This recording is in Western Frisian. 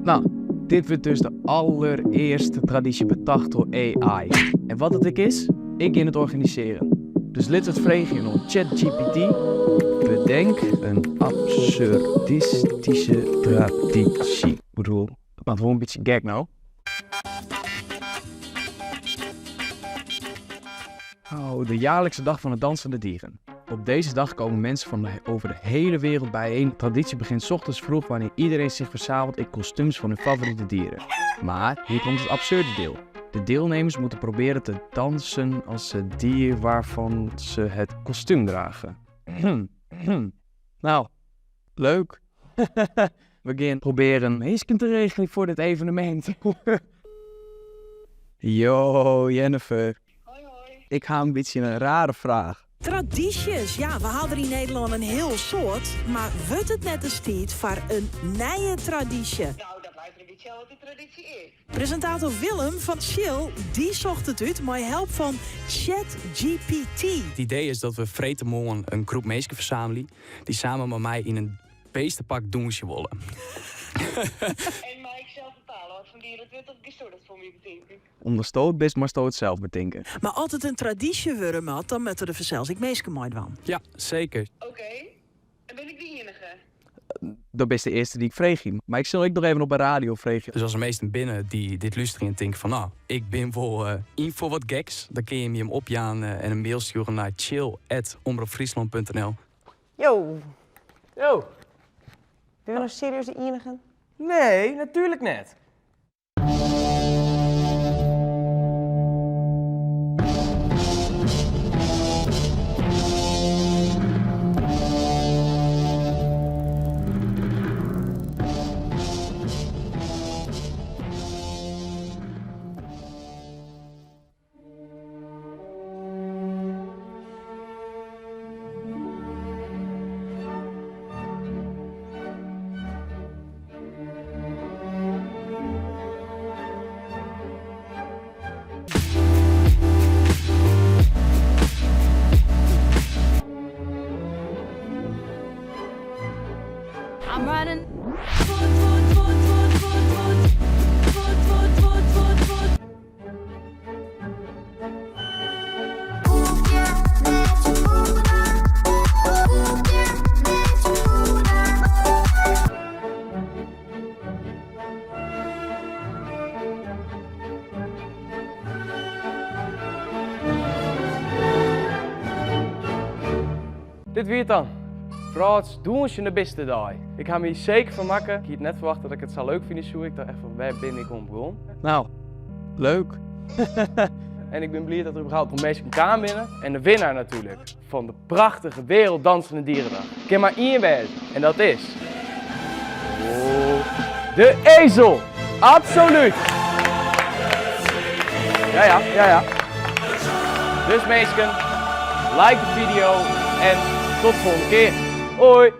Nou, dit wurdt dus de allerearste tradysje betocht troch AI. En wat it ek is, ik gean it organisearjen. Dus lit it freegjen oan ChatGPT, bedenk in absurdistyske tradysje. Ik bedoel, dat moat wol in bytsje gek no. Oh, de jaarlijkse dag van de dansende dieren. Op deze dag komen mensen van over de hele wereld bijeen. De traditie begint 's ochtends vroeg wanneer iedereen zich verzamelt in kostuums van hun favoriete dieren. Maar hier komt het absurde deel. De deelnemers moeten proberen te dansen als het dier waarvan ze het kostuum dragen. Nou, leuk. We gaan proberen minsken te regelen voor dit evenement. Yo, Jennifer. Hoi hoi. Ik ha in bytsje in rare fraach. Tradysjes, ja, we ha der yn Nederlân in hiel soad, mar wurdt it net ris tiid foar in nije tradysje? Nou, dat leit der in bytsje oan wat dy tradysje is. Presintator Willem fan Tsjil, dy socht it út mei help fan ChatGPT. It idee is dat we freedtemoarn in groep minsken fersamelje dy't samen mei my yn in beestepak dûnsje wolle. En mei ik sels bepale wat foar dier it wurdt of gisto dat foar my betinken? Omdatsto it bist, moatsto it sels betinke. Mar as it in tradysje wurde moat, dan moatte der fansels ek minsken meidwaan. Ja, seker. Oké, en bin ik de iennige? Do bist de earste dy't ik freegje. Mar ik sil ek noch even op 'e radio freegje. Dus as der minsken binne dy't dit lústerje en tinke fan no, ik bin wol yn foar wat geks, dan kinne jim jim opjaan en in mail stjoere nei tsjil@omropfryslan.nl. Yo. Yo. Binne we no serieus de iennigen? Nee, natuerlik net. Dit wie it dan. Wrâlds dûnsjende bistedei. Ik ha my seker fermakke. Ik hie it net ferwachte dat ik it sa leuk fine soe. Ik tocht echt fan wêr bin ik oan begûn. Nou, leuk. En ik bin bliid dat der überhaupt noch minsken kaam binne. En de winnaar natuerlik fan de prachtige Werelddansende Dierendag kin mar ien wêze en dat is. De ezel! Absoluut! Ja, ja, ja, ja. Dus minsken, like de video en tot de volgende kear. Hoi!